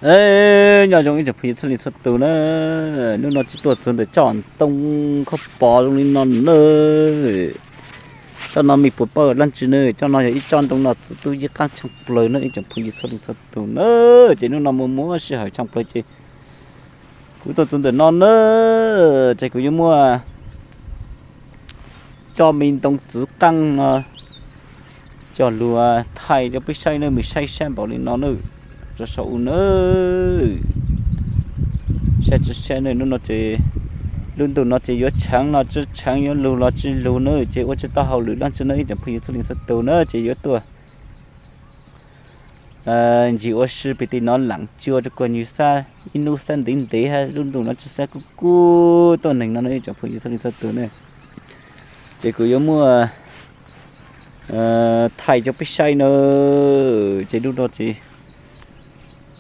E, nyob zoo ib tsoom phooj ywg txhua leej txhua tus na, hnub no tsis tuaj txog ntawm tsob ntoo khaub pov zoo li no na. Tsob no me puas pawj dab tsi ne? Tsob no yog ib tsob ntoo no txwv tub yeej qab tshaj plaws na ib tsoom phooj ywg txhua leej txhua tus na. Ces hnub no muaj muaj sij hawm tshaj plaws ces kuv tuaj txog ntawm no na, ces kuv yuav muaj tsob me ntoo txwv qeej no coj lug thaij rau peb saib na, mej saib sab npaum li no na, rau saum u na. Saib tsis saib na, hnub no ces lub ntuj no ces yuav tsheev los tsis tsheev, yuav lug los tsis lug na, ces ua tsis tau hauj lwm dab tsi na ib tsoom phooj ywg txhua leej txhua tus na, ces yuav tuaj ncig ua si pem tim no leem cua rau kuag nyuag xab ib hnub xab ntev ntev hab lub ntuj no tsis xab kub kub tuaj neeg no na ib tsoom phooj ywg txhua leej txhua tus na. Ces kuv yuav muaj thaij rau peb saib na. Ces hnub no ces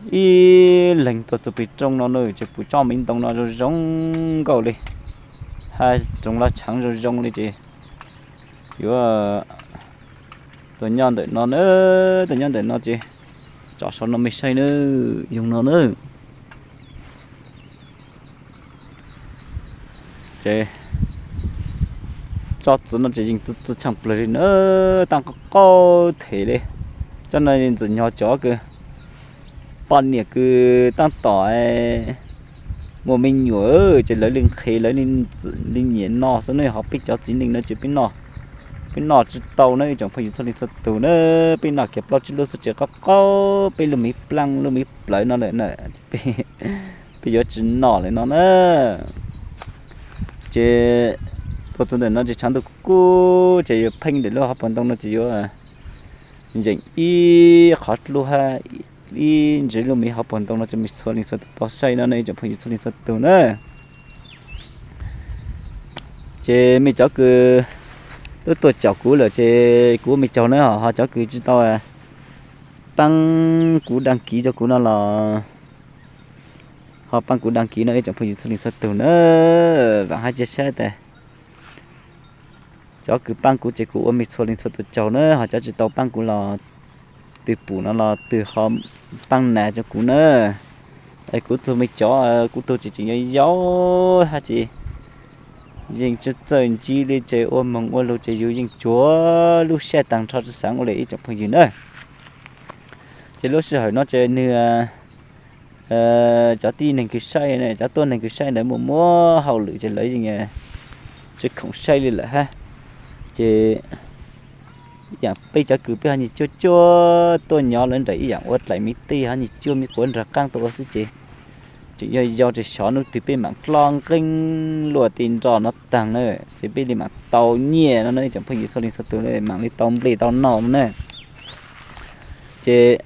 ib leeg tuaj txug pem roob no na, ces pum tsob me ntoo no zoo zoo nkauj li, hab roov los tsheev zoo zoo li ces yuav tuaj nyob ntawm no na, tuaj nyob ntawm no ces tsom saum no mej saib na, yoog no na. Ces tsob txwv no ces yeej txwv txwv tshaj plaws li na, taab qaub qaub them li. Tsob no ntxwg nyoog cov kws poj niam kws taab tom muaj me nyuam ces lawv li nqhis lawv li nyiam noj xwb ne, ho peb cov txiv neej no ces peb noj tsis tau na ib tsoom phooj ywg txhua leej txhua tus na. Peb noj kiag plaub tsib lub xwb ces qaub qaub peb lub miv plaab lub miv plawv no lawm na, peb yuav tsis noj lawm no na. Ces tuaj txug ntawm no ces tshav ntuj kub kub ces yuav pheej ntawm lub hauv paus ntoo no ces yuav yeem ib qhov dlub hab ib ntsis lub miv hauv paus ntoo no ces mej txhua leej txhua tus tau saib no ne ib tsoom phooj ywg txhua leej txhua tus na. Ces mej cov kws twb tuaj caum kuv lawm ces kuv ua mej caug na, ho cov kws tsis tau paab kuv dag kiv rau kuv no los ho paab kuv dag kiv no ib tsoom phooj ywg txhua leej txhua tus na. Vaam hab cia sab tas cov kws paab kuv ces kuv ua mej txhua leej txhua tus caug na, ho cov tsis tau paab kuv los twg pum no los twg ho paab nas rau kuv na. Es kuv tug mej cov kuv tug tseem tseem yau yau hab ces yeej tsis txawj ntsib li ces ua moog ua lug ces yug yeej tsuav lub sab taag nrho tsis xaav ua le ib tsoom phooj ywg na. Ces lub sij hawm no ces nwg cov tib neeg kws saib, cov tuab neeg kws saib ntawd muaj muab hauj lwm ces lawv yeej tsis khoom saib li lawm hab. Ces ib yaam peb cov kws peb ho nyuag cuab cuab tuaj nyob lawv nraim ib yaam ua dlaim me tij ho nyuag cuab me quav nrag qaab tuaj ua xwb ces tseem yog yog ces xyov nub twg peb maam dloj nqeeb luaj ti nroj no taag na, ces peb li maam tau nyiaj no na ib tsoom phooj ywg txhua leej txhua tus, maam li tau nplej tau noj no na. Ces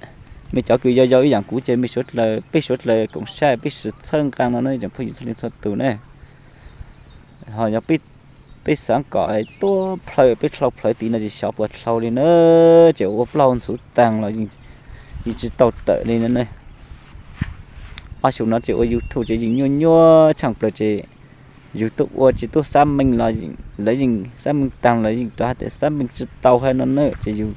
mej cov kws yau yau ib yaam kuv ces mej suav dlawg, peb suav dlawg koom saib peb sib txhawb nqaa no na ib tsoom phooj ywg txhua leej txhua tus na. Ho yog peb xaav kom tuab plhaw peb dlhau plhawv tid no ces xyov puas dlhau li na, ces ua plaub ntxhuv taag los yeej tsis tau tawm li no na. Ob xyoo no ces ua YouTube ces yeej nyuaj nyuaj tshaaj plawg ces yug tuaj ua tsis tub xab meej los lawv yeej xab meej taag los yeej rov has tas xab meej tsis tau hab no na, ces yug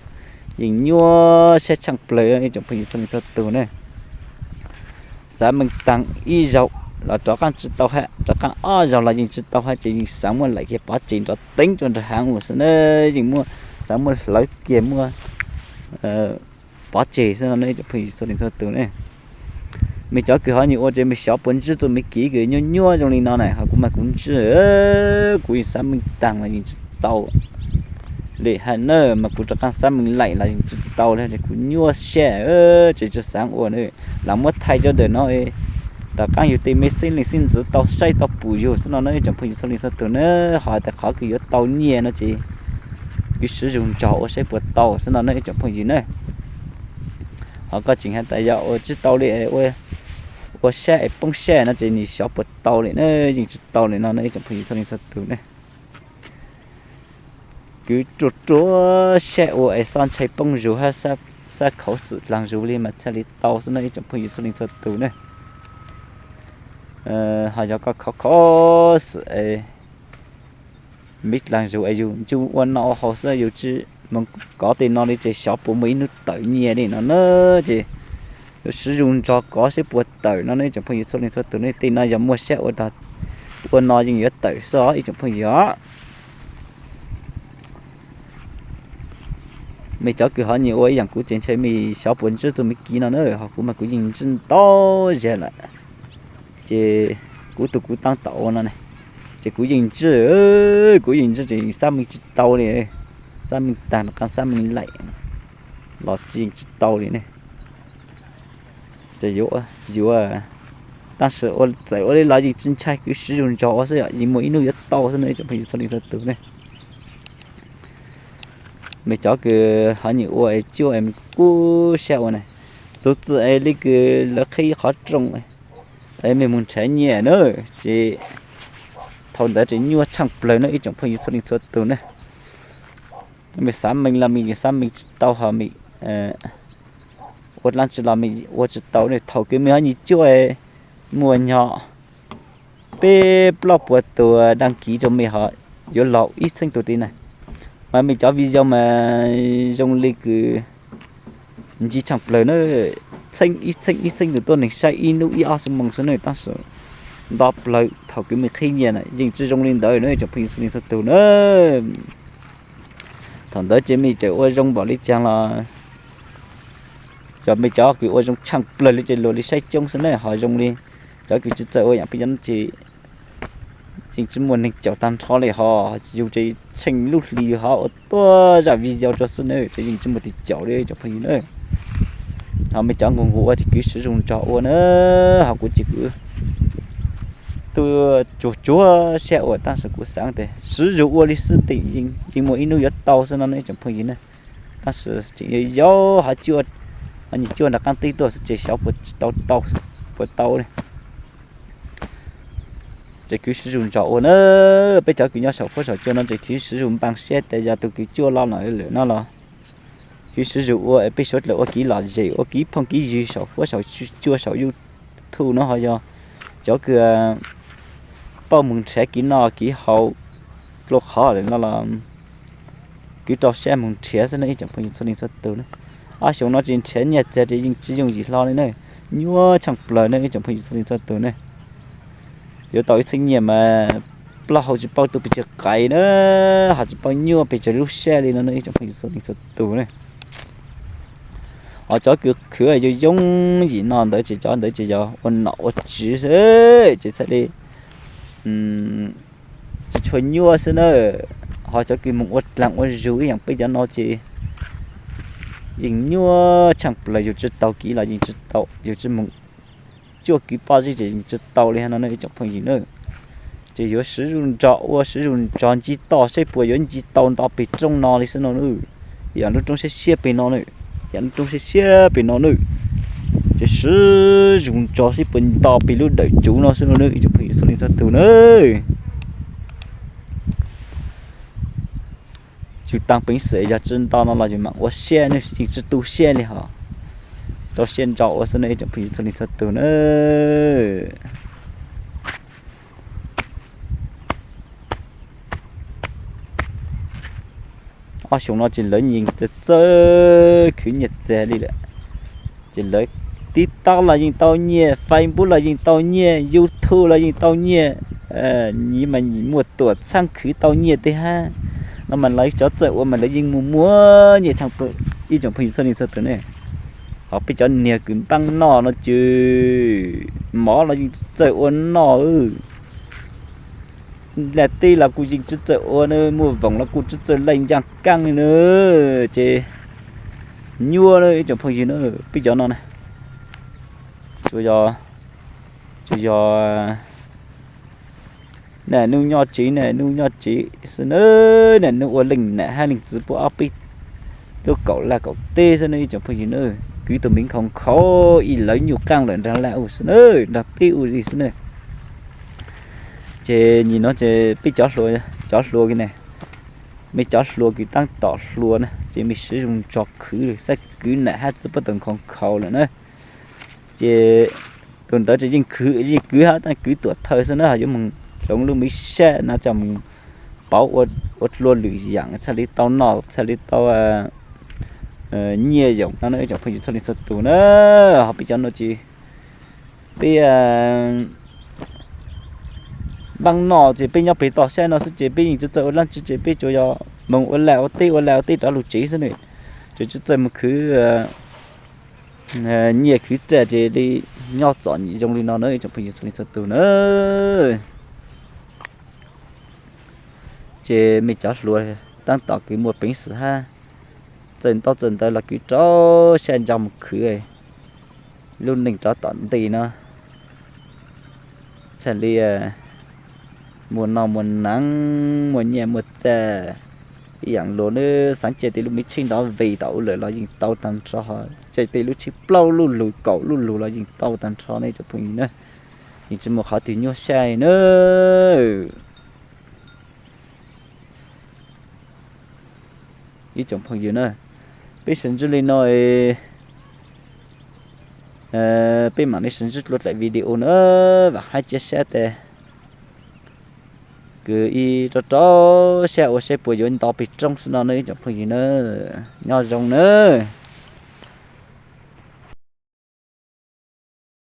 yeej nyuaj sab tshaaj plawg ib tsoom phooj ywg txhua leej txhua tus na. Xab meej taag ib zaug los rov qaab tsis tau hab, rov qaab ob zaug los yeej tsis tau hab, ces yeej xaav muab laim kiag pov tseg nrov teev rua nraag haav ua xwb na, yeej muab xaav muab hlawv kiag muab pov tseg xwb no na ib tsoom phooj ywg txhua leej txhua tus ne. Mej cov kws ho nyuam ua ces mej xyov puas ntsib txuj me kev kws nyuaj nyuaj zoo li no na, ho kuv mas kuv ntsib, kuv yeej xab meej taag los yeej tsis tau li hab na, mas kuv rov qaab xab meej laim los yeej tsis tau li, ces kuv nyuaj sab, ces tsis xaav ua na. Lam muab thaij rua ntawm no, tom qaab yug tej me xeeb leej xeeb ntxwv tau saib tau pum yug xwb no na ib tsoom phooj ywg txhua leej txhua tus na, ho tas qhov kws yuav tau nyiaj no ces kws swv zug nrog ua saib puas tau xwb no na ib tsoom phooj ywg na. Ho koj tseem has tas yog ua tsis tau li, ua sab es poob sab no ces nws xyov puas tau li na, yeej tsis tau li no na ib tsoom phooj ywg txhua leej txhua tus na. Kws ruaj ruaj sab ua es xob ntshai poob zug hab xob khaus xwm dlaag zug li mas txhaj li tau xwb no ib tsoom phooj ywg txhua leej txhua tus na. Ho yog koj khaus khaus xwm es miv dlaag zug es yug ntsug ua noj ua haus xwb, yug tsis moog kov tej no li ces xyov puas muaj ib hnub tawm nyiaj li no na. Ces Yuav siv zog nrog kov seb puas tawm no ne ib tsoom phooj ywg txhua leej txhua tus ne. Tej no yog muaj siab ua, ua no yeej yuav tawm xwb os ib tsoom phooj ywg os. Mej cov kws ho nyiam ua ib yaam kuv ces ntshe mej xyov puas ntswj txuj me kiv no na, ho kuv mas kuv yeej ntswj ntau zag lawm. Ces kuv tug kuv taab tom ua no ne, ces kuv yeej ntswj, kuv yeej ntswj ces xab meej tsis tau li, xab meej taag rov qab xab meej laim los yeej tsis tau li ne. Ces yuav, yuav, tab sis txawm ua li los yeej tsis ntshai, kuv siv zog nrog ua xwb yom, yeej muaj ib hnub yuav tau xwb no ib tsoom phooj ywg txhua leej txhua tus ne. Mej cov kws ho nyiam ua es cuaj es mej kuj sab ua na, txuv txwm es li kws lawv qhib qhov rooj es mej moog nrhav nyiaj na, ces thaum ntawd ces nyuaj tshaaj plawg na ib tsoom phooj ywg txhua leej txhua tus na. Mej xab meej los mej xab meej tsis tau, ho mej ua dlaab tsi los mej ua tsis tau ne. Thaum kws mej ho nyiam cuaj, muaj nyog peb plaub puas tus dag kiv rua mej ho yuav lug ib txheeb tug tid na. Mas mej cov video mas zoo li kws ntswj tshaaj plawg na, txheeb ib txheeb ib txheeb tug tuab neeg saib ib hnub ib ob xuab moos xwb na, tab sis nto plawg thaum kws mej qhib nyiaj na yeej tsis zoo li ntawd na ib tsoom phooj ywg txhua leej txhua tus na. Thaum ntawd ces mej txawm ua zoo npaum li caag los cov mej cov kws ua zoo tshaaj plawg li ces luag li saib coob xwb na, ho zoo li cov kws tsis txawj ua yaam peb cov no ces yeej tsis muaj neeg caum taag nrho li, ho yug ces tsheej lub hli yug ho ua tuab zaj video rua xwb na, ces yeej tsis muaj tus caum li ib tsoom phooj ywg na. Ho mej cov nqus nqus ua ces kuv siv zog nrog ua na, ho kuv ces kuv tub tsuag tsuag sab ua, tab sis kuv xaav tias siv zog ua li xwb teem yeej muaj ib hnub yuav tau xwb no ne ib tsoom phooj ywg na. Tab sis tseem yog yog ho cuaj, ho nyiam cuaj nrog qaab teb tuaj xwb ces xyov puas tau, tau, puas tau li. Ces kuv siv zog nrog ua na, peb cov kws nyob saum fuab saum cua no ces kuv siv zog npaa sab tas yog tug kws cuaj los lawm no los kuv siv zog ua es peb suav dlawg ua kev lom zem ua kev phooj kev ywg saum fuab saum cua saum YouTube no, ho yog cov kws paub moog nrhiav kev noj kev haus dlua qhov lawm no los kuv rau sab moog nrhiav xwb no ib tsoom phooj ywg txhua leej txhua tus na. Ob xyoo no ces nrhiav nyiaj txiag ces yeej tsis yooj yim hlo li na, nyuaj tshaaj plawg na ib tsoom phooj ywg txhua leej txhua tus na. Yuav tau ib txheeb nyiaj mas plaub hau tsis paub tuaj pes tsawg qais na, ho tsis paub nyuaj pes tsawg lub sab li no na ib tsoom phooj ywg txhua leej txhua tus na. Ho cov kws khwv yooj yooj yim no ntawd ces cov ntawd ces yog ua nom ua tswv xwb ces txhaj li tsis tshua nyuaj xwb na. Ho cov kws moog ua dlaag ua zug ib yaam peb cov no ces yeej nyuaj tshaaj plawg, yug tsis tau kev los yeej tsis tau, yug tsis moog cuaj kev pob zeb ces yeej tsis tau li no na ib tsoom phooj ywg na. Ces yuav siv zog nrog ua siv zog nrog ntsib toj seb puas yuav ntsib tau nto peg rooj no li xwb no na. Yam lub roob siab siab peg no na, yam lub roob siab siab peg no na. Ces siv zog nrog seb puas nto peg lub dawm tsuv no xwb no na ib tsoom phooj ywg txhua leej txhua tus na. Yug taag peev xwm yog tsis nto no los yug maam ua siab ne, yeej tsis tu siab li hos. Rau siab nrog ua xwb na ib tsoom phooj ywg txhua leej txhua tus na. Ob xyoo no ces lawv yeej txawj txawj khwv nyiaj txiag li lawm. Ces lawv TikTok los yeej tau nyiaj, Facebook los yeej tau nyiaj, YouTube los yeej tau nyiaj, nyiaj mas muaj tuam txhaab khwv tau nyiaj tej hab. No mas lawv cov txawj ua mas lawv yeej muaj muaj nyiaj tshaaj plawg ib tsoom phooj ywg txhua leej txhua tus ne. Ho peb cov niag kws npaab noj no ces mov los yeej txawj ua noj, laj teb los kuj yeej tsis txawj ua na, muaj voom los kuj tsis txawj laij ncaaj kaaj li na. Ces nyuaj na ib tsoom phooj ywg na, peb cov no na. Tsuas yog, tsuas yog nam nub nyob tsev, nam nub nyob tsev xwb na, nam nub ua leej nam hab leej txiv puab ob peb lub kaum laj kaum teb xwb na ib tsoom phooj ywg na. Kwv tug miv nkhaus nkhaus ib lawv nyuj qaaj lawm nraag laj u xwb na, nraag teb u li xwb na. Ces nyim no ces peb cov hluas, cov hluas kws ne, mej cov hluas kws taab tom hluas na ces mej siv zog nrog khwv, xav kwv nam hab txiv puab tug nkhaus nkhaus lawm na. Ces tus ntawd ces yeej kwv, yeej kwv hab tab kwv tuam thawj xwb na, ho yuav moog hloov lub miv sab no coj moog pauv ua dlua lwm yaam txhaj li tau noj, txhaj li tau nyiaj yoos no na ib tsoom phooj ywg txhua leej txhua tus na. Ho peb cov no ces peb npaj noj ces peb nyob pem toj siab no xwb ces peb yeej tsis txawj ua dab tsi ces peb tsuas yog moog ua laj ua teb ua laj ua teb rov lug tsev xwb ne. Tsuas tsis txawj moog khwv nyiaj khwv txiaj ces li nyob txom nyem zoo li no na ib tsoom phooj ywg txhua leej txhua tus na. Ces mej cov hluas taab tom kws muaj peev xwm hab txawj ntaub txawj ntawv los kws rau sab ncaug mus khwv lub neej rov tom ntej no, txhaj li muaj noj muaj neev, muaj nyiaj muaj txiaj ib yaam luas na. Xaav caij tej lub me tsheb nrov ves tom ub lawm los yeej tau tag nrho, caij tej lub tsheb plaub lub lug kaum lub lug los yeej tau tag nrho ne ib tsoom phooj ywg na. Yeej tsis muaj qhov twg nyuaj sab na. Ib tsoom phooj ywg na, peb sawv ntsib li no, peb mam li sawv ntsib dlua dlaim video na. Vam hab cia siab tas kws ib rau rau siab ua saib puas yuav nto peg roob xwb no na ib tsoom phooj ywg na. Nyob zoo na.